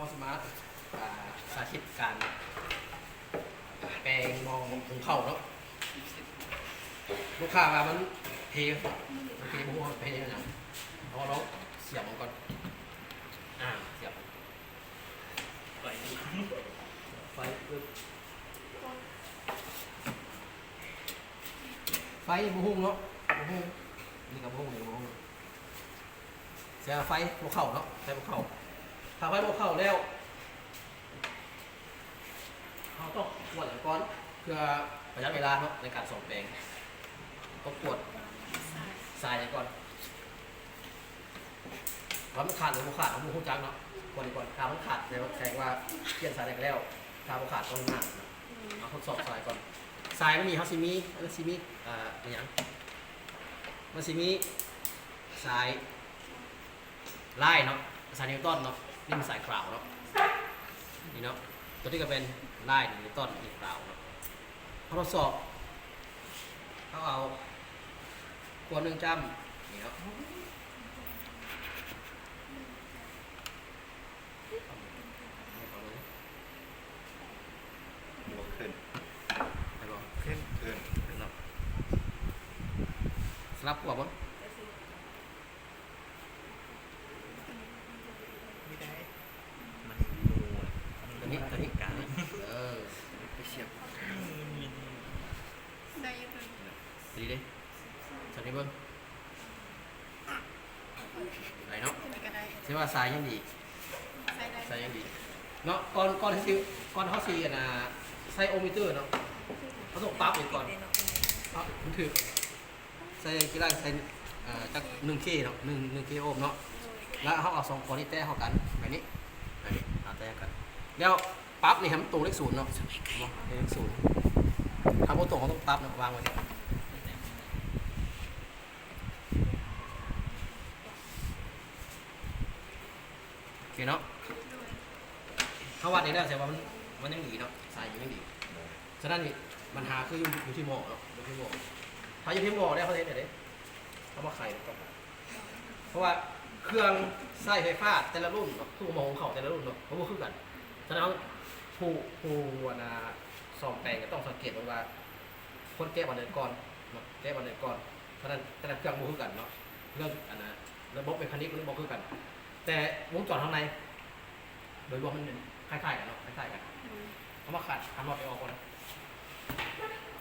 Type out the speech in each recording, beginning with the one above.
ເຮົາຊິມາ ອ່າ ສາທິດການແປງໝໍ້ຫຸງເຂົ້າເນາະ. ລູກຄ້າວ່າມັນເພ ມັນເພ ບໍ່ຮູ້ວ່າເພຫຍັງ. ເຮົາລອງສຽບມັນກ່ອນ. ອ່າ ສຽບໄຟ ໄຟ ໄຟບໍ່ຮຸ່ງເນາະ ບໍ່ຮຸ່ງ. ນີ້ກໍບໍ່ຮຸ່ງ ນີ້ກໍບໍ່ຮຸ່ງ. ເສຍໄຟບໍ່ເຂົ້າເນາະ ໄຟບໍ່ເຂົ້າ. ຖ້າໄຟບໍ່ເຂົ້າແລ້ວ ເຮົາຕ້ອງກວດກ່ອນ ເພື່ອປະຢັດເວລາເນາະ ໃນການສ້ອມແປງ. ຕ້ອງກວດສາຍກ່ອນ ວ່າມັນຂາດຫຼືບໍ່ຂາດ ເຮົາບໍ່ຮູ້ຈັກເນາະ. ກວດກ່ອນ ຖ້າມັນຂາດ ແສດງວ່າປ່ຽນສາຍໄດ້ແລ້ວ. ຖ້າບໍ່ຂາດ ຕ້ອງມາ ເຮົາທົດສອບສາຍກ່ອນ. ສາຍມັນນີ້ ເຮົາຊິມີ ມັນຊິມີ ອ່າ ອີຫຍັງ ມັນຊິມີສາຍລາຍເນາະ ສາຍນິວຕອນເນາະ. ນີ້ມັນສາຍກຣາວເນາະ ນີ້ເນາະ. ຕົວນີ້ກໍເປັນລາຍນິວຕອນ ນີ້ກຣາວເນາະ. ເຮົາທົດສອບ ເຮົາເອົາຂວດໜຶ່ງຈ້ຳ ນີ້ເນາະ. ບໍ່ຂຶ້ນ ໄດ້ບໍ່? ຂຶ້ນ ຂຶ້ນ ຂຶ້ນເນາະ. ສະຫຼັບຂວາບໍ່? ບໍ່ໄດ້ ມັນໂມ ຕົວນີ້ ຕົວນີ້ ການ ເອີ ໄປສຽບ ໄດ້ຢູ່ ຕົວນີ້ເດ້. ສາຍນີ້ເບິ່ງ ໄດ້ເນາະ ຖືວ່າສາຍຍັງດີ ສາຍຍັງດີເນາະ. ກ່ອນ ກ່ອນທີ່ຊິ ກ່ອນເຮົາຊິ ອັນນ່າ ໃສ່ໂອມິເຕີເນາະ ເຮົາຕ້ອງປັບໄວ້ກ່ອນ ເອົາມັນຖືກ ໃສ່ກີ່ໄລ່ ໃສ່ ເອີ ຈັກໜຶ່ງເຄເນາະ ໜຶ່ງ ໜຶ່ງເຄໂອມເນາະ. ແລ້ວເຮົາເອົາສອງຂໍ້ນີ້ແຕະເຂົ້າກັນແບບນີ້ ແບບນີ້ ເອົາແຕະເຂົ້າກັນ ແລ້ວປັບນີ້ໃຫ້ມັນຕົງເລກສູນເນາະ ເນາະ ເລກສູນ. ຖ້າບໍ່ຕົງ ເຮົາຕ້ອງປັບເນາະ ວາງໄວ້ນີ້ ໂອເຄເນາະ. ເຮົາວັດນີ້ແລ້ວ ແສດງວ່າມັນ ມັນຍັງດີເນາະ ສາຍມັນຍັງດີ. ສະນັ້ນນີ້ ບັນຫາຄືຢູ່ ຢູ່ທີ່ໝໍ້ເນາະ ຢູ່ທີ່ໝໍ້. ຖ້າຢູ່ທີ່ໝໍ້ແລ້ວ ເຮົາເຮັດແນວໃດ? ເຮົາມາໄຂມັນກ່ອນ ເພາະວ່າເຄື່ອງໃຊ້ໄຟຟ້າແຕ່ລະລຸ້ນເນາະ ຄືໝໍ້ຫຸງເຂົ້າແຕ່ລະລຸ້ນເນາະ ມັນບໍ່ຄືກັນ. ສະນັ້ນ ເຮົາ ຜູ້ ຜູ້ ອັນນ່າ ສ້ອມແປງກໍຕ້ອງສັງເກດເບິ່ງວ່າ ຄວນແກະບ່ອນໃດກ່ອນເນາະ ແກະບ່ອນໃດກ່ອນ. ສະນັ້ນ ແຕ່ລະເຄື່ອງບໍ່ຄືກັນເນາະ ເລື່ອງ ອັນນ່າ ລະບົບເມຄານິກມັນບໍ່ຄືກັນ. ແຕ່ວົງຈອນທາງໃນ ໂດຍລວມມັນຄ້າຍໆກັນເນາະ ຄ້າຍໆກັນ. ເຮົາມາຂັດ ຂັດນັອດອອກກ່ອນ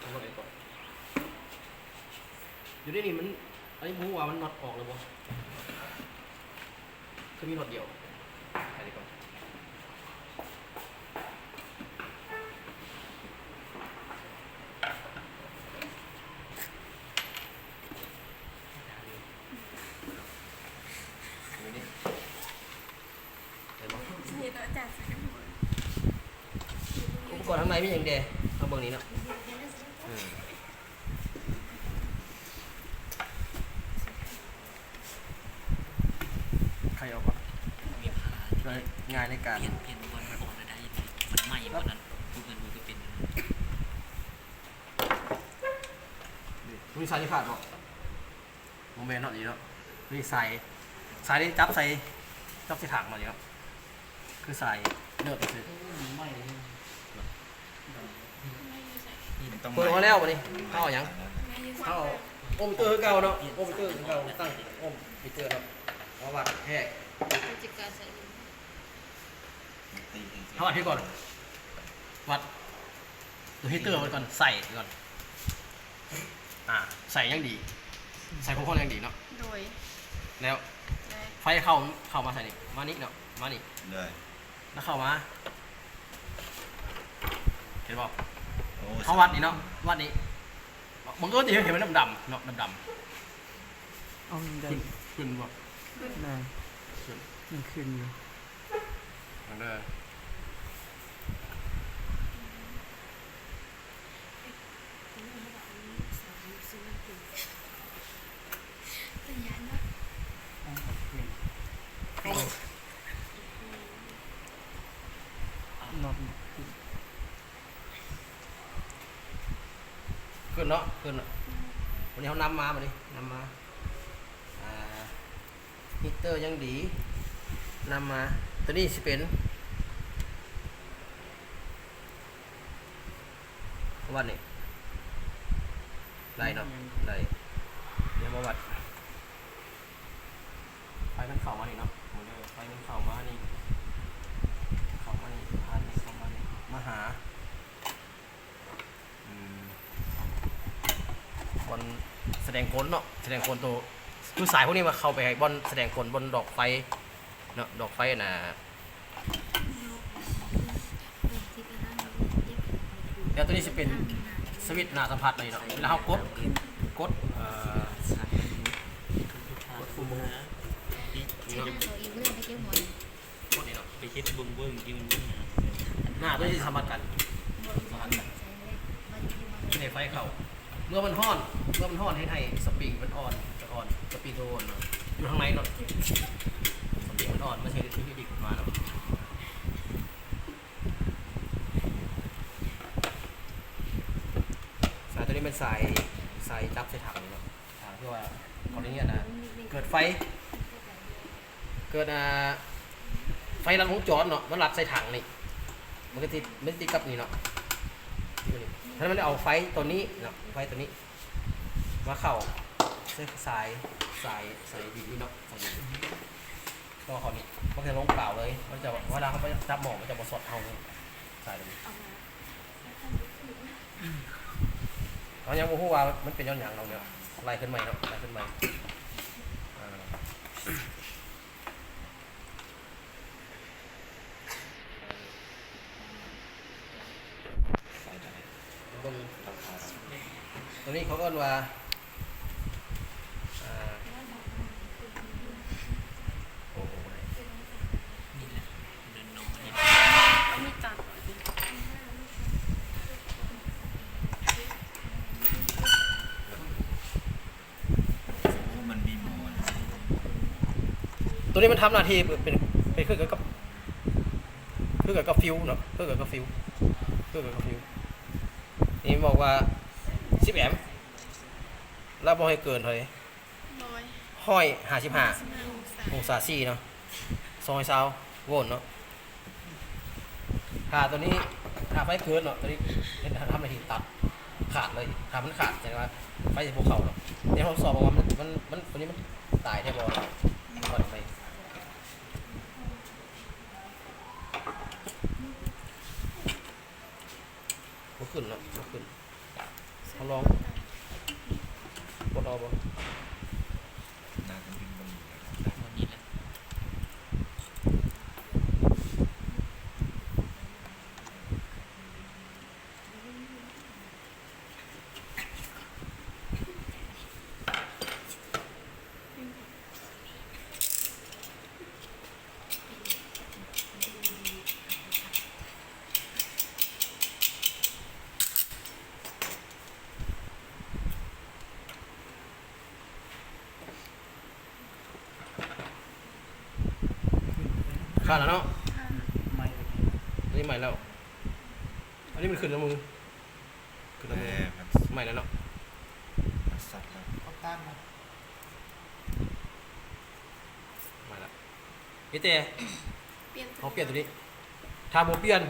ຂັດນັອດອອກກ່ອນ. ຢູ່ໃນນີ້ມັນ ອັນນີ້ບໍ່ຮູ້ວ່າມັນນັອດອອກຫຼືບໍ່ ຄືມີນັອດດຽວ. ໄປດີກວ່າ. ເຫັນບໍ່? ເຫັນແລ້ວ ອາຈານໃສ່ຫົວ. ອຸປະກອນທາງໃນມີຫຍັງແດ່? ມາເບິ່ງນີ້ເນາະ. ເອີ ໄຂອອກກ່ອນ ເພື່ອງ່າຍໃນການ ປ່ຽນ ປ່ຽນມັງກອນ ມັນອອກໄດ້ ມັນໃໝ່ ມັນນັ້ນ ເປັນ ມັນບໍ່ໄດ້ເປັນ ນີ້ ມີສາຍທີ່ຂາດບໍ່? ບໍ່ແມ່ນເນາະ ນີ້ເນາະ ນີ້ສາຍ ສາຍນີ້ຈັບໃສ່ ຈັບໃສ່ຖັງມານີ້ເນາະ ຄືສາຍເນີບຊື່. ເປີດອອກມາແລ້ວ ບາດນີ້ເຮົາເອົາຫຍັງ? ເຮົາໂອມິເຕີຄືເກົ່າເນາະ ໂອມິເຕີຄືເກົ່າ ຕັ້ງໂອມິເຕີເນາະ ເອົາວັດແທກ ເຮົາອະທິບາຍກ່ອນ ວັດຕົວຮີດເຕີໄວ້ກ່ອນ ໃສ່ໄວ້ກ່ອນ ອ່າ ໃສ່ຍັງດີ ໃສ່ຄວາມຮ້ອນຍັງດີເນາະ. ໂດຍ ແລ້ວ ໄຟເຂົ້າ ເຂົ້າມາໃສ່ນີ້ ມານີ້ເນາະ ມານີ້ ໂດຍ ແລ້ວເຂົ້າມາ ເຫັນບໍ່? ໂອ້ ເຮົາວັດນີ້ເນາະ ວັດນີ້ ບັງເອີນທີ່ເຫັນມັນດຳໆເນາະ ດຳໆ ເອົາ ມັນໄດ້ ຂຶ້ນ ຂຶ້ນບໍ່? ຂຶ້ນ ນະ ຂຶ້ນ ມັນຂຶ້ນຢູ່ ເບິ່ງເດີ ເອົາ ຂຶ້ນ ນັອດຂຶ້ນ. ຂຶ້ນເນາະ ຂຶ້ນເນາະ ບາດນີ້ເຮົານຳມາ ບາດນີ້ນຳມາ ອ່າ ຮີດເຕີຍັງດີ ນຳມາ ຕົວນີ້ຊິເປັນ ວັດນີ້ ໄດ້ເນາະ ໄດ້ ດຽວມາວັດ ໄຟມັນເຂົ້າມານີ້ເນາະ ເບິ່ງເດີ ໄຟມັນເຂົ້າມານີ້ ເຂົ້າມານີ້ ຜ່ານນີ້ ເຂົ້າມານີ້ ມາຫາ ອືມ ບ່ອນສະແດງຜົນເນາະ ສະແດງຜົນໂຕ ຄືສາຍພວກນີ້ມາເຂົ້າໄປໃຫ້ບ່ອນສະແດງຜົນ ບ່ອນດອກໄຟເນາະ ດອກໄຟອັນນ່າ ແລ້ວໂຕນີ້ຊິເປັນສະວິດໜ້າສຳຜັດເນາະ ເວລາເຮົາກົດ ກົດ ເອີ ກົດປຸ່ມນີ້ເນາະ ກົດນີ້ເນາະ ໄປເຮັດເບິ່ງເບິ່ງຢູ່ມັນ ໜ້າໂຕນີ້ຊິສຳຜັດກັນ ສຳຜັດກັນ ໃຫ້ໄຟເຂົ້າ ເມື່ອມັນຮ້ອນ ເມື່ອມັນຮ້ອນເຮັດໃຫ້ສະປຣິງມັນອ່ອນ ຈະອ່ອນ ສະປຣິງໂຕອ່ອນເນາະ ຢູ່ທາງໃນເນາະ ສະປຣິງມັນອ່ອນ ມັນຊິເຮັດໃຫ້ດິກອອກມາເນາະ. ສາຍໂຕນີ້ແມ່ນສາຍ ສາຍຈັບໃສ່ຖັງເນາະ ຖ້າເພື່ອວ່າກໍລະນີອັນນ່າ ເກີດໄຟ ເກີດ ອ່າ ໄຟລັດວົງຈອນເນາະ ມັນລັດໃສ່ຖັງນີ້ ມັນກໍຕິດ ມັນຕິດກັບນີ້ເນາະ ນີ້ ຖ້າມັນເອົາໄຟໂຕນີ້ເນາະ ໄຟໂຕນີ້ມາເຂົ້າໃສ່ສາຍ ສາຍ ສາຍດິນນີ້ເນາະ ສາຍດິນ ຕໍ່ເຂົ້ານີ້ ມັນຈະລົງເປົ່າເລີຍ ມັນຈະ ເວລາເຮົາໄປຈັບໝໍ້ ມັນຈະບໍ່ຊັອດເຮົາເລີຍ ສາຍໂຕນີ້ ເຮົາຍັງບໍ່ຮູ້ວ່າມັນເປັນຍ້ອນຫຍັງເນາະ ດຽວໄລ່ຂຶ້ນໃໝ່ເນາະ ໄລ່ຂຶ້ນໃໝ່ ອ່າ ເບິ່ງ ໂຕນີ້ເຂົາເອີ້ນວ່າ ອ່າ ໂອ້ໂຫ ນີ້ແຫຼະ ເດີນລົງມາເຮັດ ເອົາມີດຕັດ ມັນມີໝໍ້ ໂຕນີ້ມັນທຳໜ້າທີ່ເປັນ ເປັນຄືກັບ ຄືກັບຟິວເນາະ ຄືກັບຟິວ ຄືກັບຟິວ ນີ້ບອກວ່າສິບແອມ ແລ້ວບໍ່ໃຫ້ເກີນເທົ່າໃດ? ຮ້ອຍ ຮ້ອຍຫ້າສິບຫ້າ ຫ້າສິບຫ້າອົງສາ ອົງສາຊີເນາະ ສອງຮ້ອຍຊາວໂວນເນາະ. ຖ້າໂຕນີ້ ຖ້າໄຟເກີນເນາະ ໂຕນີ້ເຮັດ ທຳໜ້າທີ່ຕັດຂາດເລີຍ ຖ້າມັນຂາດ ສະແດງວ່າໄຟຊິບໍ່ເຂົ້າເນາະ. ໃນຫ້ອງສອບວ່າມັນ ມັນ ມັນ ໂຕນີ້ມັນຕາຍແທ້ບໍ່ເນາະ ມັນໄຟບໍ່ຂຶ້ນເນາະ ບໍ່ຂຶ້ນ. ເຮົາລອງກົດເອົາບໍ່? ໜ້າຈະດຶງບໍ່ຢູ່ແລ້ວ ແບບນີ້ແຫຼະ. ຂາດແລ້ວເນາະ ໄໝ້ແລ້ວ ອັນນີ້ມັນຂຶ້ນແລ້ວ ມຶງ ຂຶ້ນແລ້ວ ເອີ ມັນໄໝ້ແລ້ວເນາະ ມັນຊັດແລ້ວ ເອົາກ້ານມາ ໄໝ້ແລ້ວ ມີແຕ່ ປ່ຽນ ເຮົາປ່ຽນໂຕນີ້ ຖ້າບໍ່ປ່ຽນ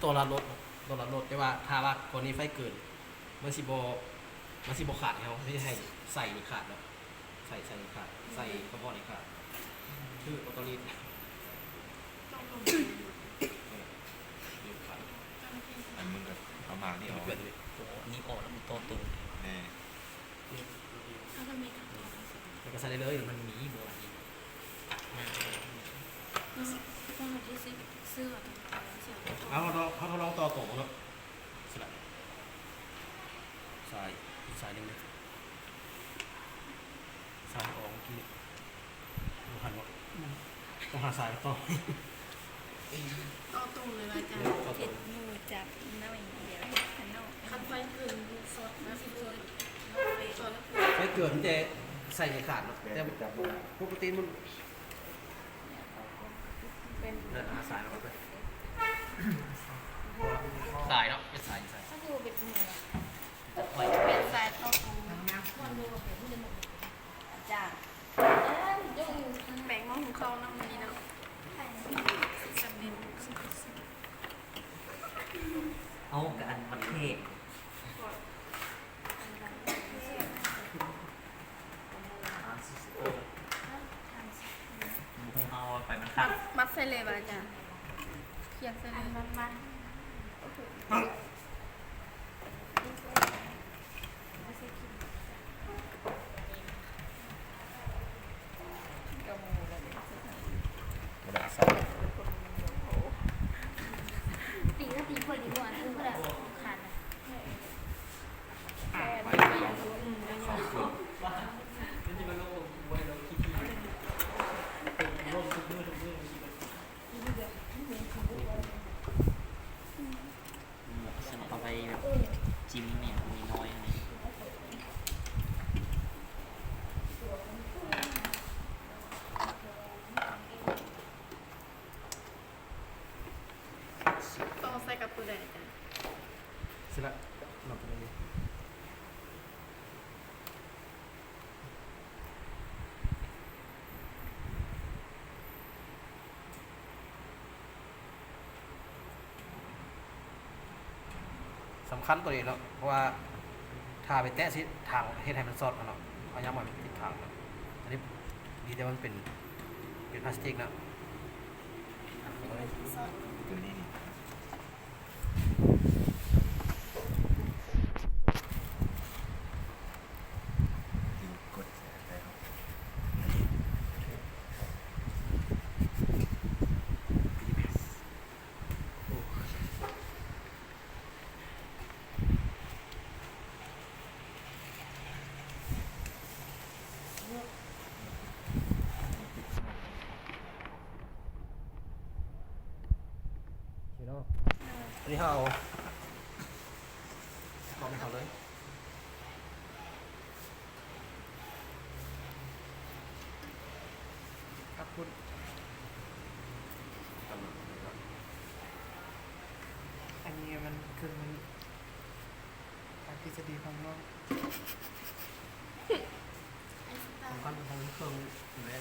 ຕໍ່ລັດໂລດ ຕໍ່ລັດໂລດ ແຕ່ວ່າຖ້າວ່າກໍລະນີໄຟເກີນ ມັນຊິບໍ່ ມັນຊິບໍ່ຂາດໃຫ້ເຮົາ ເຮັດໃຫ້ສາຍນີ້ຂາດເນາະ ສາຍ ສາຍນີ້ຂາດ ສາຍຄວາມຮ້ອນນີ້ຂາດ ຄືເອົາເຕົາລີດ ເອີ ເອີ ຂາດ ອັນມຶງກໍເອົາໝາກນີ້ອອກ ໂຕນີ້ອອກແລ້ວມັນຕໍ່ໂຕ ແມ່ນ ແລ້ວກໍໃສ່ໄດ້ເລີຍ ມັນມີບໍ່ອັນນີ້ ເອົາ ເຮົາ ເຮົາ ເຮົາລອງຕໍ່ໂຕເນາະ ສາຍ ສາຍໜຶ່ງເດີ ສາຍອອກເມື່ອກີ້ ບໍ່ທັນເນາະ ຕ້ອງຫາສາຍຕໍ່ ຕໍ່ຕົງເລີຍວ່າອາຈານ ເຮັດໝູຈັບໜ້ອຍດຽວ ຄັນໄຟເກີນມັນຊັອດນະ ໄຟເກີນແຕ່ສາຍນີ້ຂາດເນາະ ແຕ່ປົກກະຕິມັນ ເອີ ຫາສາຍເນາະ ສາຍເນາະ ເປັນສາຍ ສາຍ ເປັນສາຍຕໍ່ຕົງ ອາຈານ ແປງໝໍ້ຫຸງເຂົ້ານຳມື້ນີ້ເນາະ ສຳເລັດ. ເອົາກະອັນມັນເທ່ ທຣານຊິສເຕີ ເອົາໄປມັນຂັດ ມັດໃສ່ເລີຍວ່າອາຈານ ຄຽນໃສ່ເລີຍ ມັນ ມັນ ເອົາໄວ້ແບບຈິ້ມແມ່ນນ້ອຍໆ ຕ້ອງໃສ່ກັບໂຕໃດອາຈານ? ເສັດລະ ນັບໄປເລີຍ. ສຳຄັນໂຕນີ້ເນາະ ເພາະວ່າຖ້າໄປແຕະຊິທາງ ເຮັດໃຫ້ມັນຊອດເນາະ ພະຍາຍາມໃຫ້ມັນຕິດທາງເນາະ. ອັນນີ້ດີແຕ່ມັນເປັນ ເປັນພລາສຕິກເນາະ. ໂອເຄເນາະ ອັນນີ້ເຮົາເອົາກອບໃຫ້ເຂົາເລີຍ. ກັບພຸ້ນ ອັນນີ້ມັນຄືມັນ ຕາມທິດສະດີຂອງນ້ອງ ສຳຄັນຂອງເຄື່ອງແລະ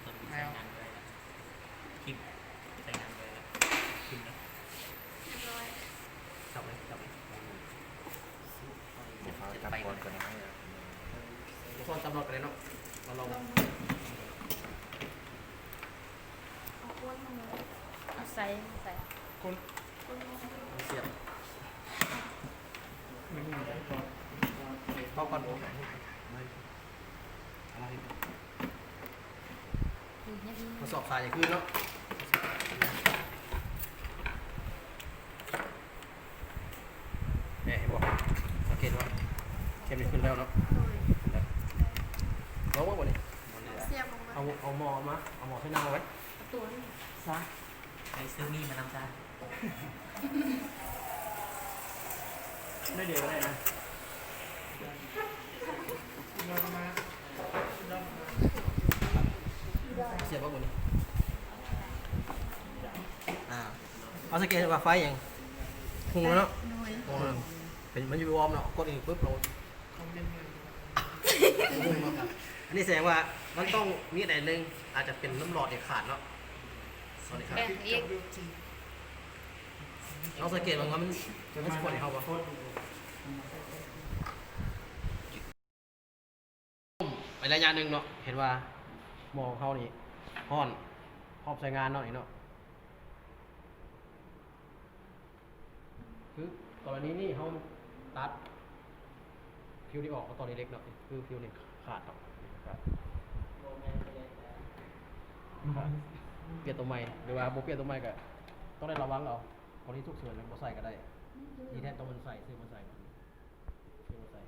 ຕອນນີ້ໃຊ້ງານໄດ້ລະ ທິມ ໃຊ້ງານໄດ້ລະ ທິມນະ ຮຽບຮ້ອຍ ຈັບເລີຍ ຈັບເລີຍ. ບໍ່ຟ້າວຈັບກ່ອນກໍໄດ້ ບໍ່ຟ້າວຈັບລອດກໍໄດ້ເນາະ ລອງ ລອງ ເອົາກ້ວນມາເລີຍ ໃສ່ ໃສ່ ກົ້ນ ກ້ວນມາເລີຍ ສຽບ ເອົາກ່ອນ ທດສອບສາຍຢ່າຄືນເນາະ ແນ່ ເຫັນບໍ່ ສັງເກດວ່າເຂັມນີ້ຂຶ້ນແລ້ວເນາະ ໂດຍ ຂຶ້ນແລ້ວ ລອງເບິ່ງບັດນີ້ ສຽບເອົາ ເອົາໝໍ້ມາ ເອົາໝໍ້ໃສ່ນ້ຳເອົາໄວ້ ເອົາຕົວນີ້ຊະ ໄປຊື້ມີດມານຳຊະ ໜ້ອຍດຽວກໍໄດ້ນະ ສຽບບໍ່ໝູ່ນີ້ ອ່າ ເຮົາສັງເກດເຫັນວ່າໄຟຫຍັງ ຮຸ່ງແລ້ວເນາະ ໂດຍ ຮຸ່ງແລ້ວ ເປັນ ມັນຢູ່ວອມເນາະ ກົດອີກປຶບ ລົງ ອັນນີ້ແສດງວ່າມັນຕ້ອງມີອັນໃດໜຶ່ງ ອາດຈະເປັນນ້ຳຫຼອດນີ້ຂາດເນາະ ຕອນນີ້ຂາດ ແບບນີ້ ລອງສັງເກດເບິ່ງວ່າມັນ ມັນຊິພົ້ນໃຫ້ເຮົາບໍ່ ໄປໄລຍະໜຶ່ງເນາະ ເຫັນວ່າໝໍ້ຂອງເຮົານີ້ຮ້ອນ ພ້ອມໃຊ້ງານເນາະ ນີ້ເນາະ ຄືກໍລະນີນີ້ເຮົາຕັດຟິວນີ້ອອກ ເອົາຕອນເລັກໆເນາະ ຄືຟິວນີ້ຂາດເນາະ ຂາດ ປ່ຽນຕົວໃໝ່ ຫຼືວ່າບໍ່ປ່ຽນຕົວໃໝ່ກໍຕ້ອງໄດ້ລະວັງເອົາ ກໍລະນີສຸກເສີນແມ່ນບໍ່ໃສ່ກໍໄດ້ ດີແທ້ຕ້ອງມັນໃສ່ ຊື້ມາໃສ່ ຊື້ມາໃສ່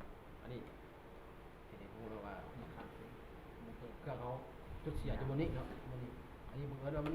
ອັນນີ້ ເຮັດໃຫ້ຮູ້ເລີຍວ່າເຄື່ອງເຮົາຈຸດເສຍຢູ່ບ່ອນນີ້ເນາະ ບ່ອນນີ້ ອັນນີ້ບັງເອີນວ່າມັນ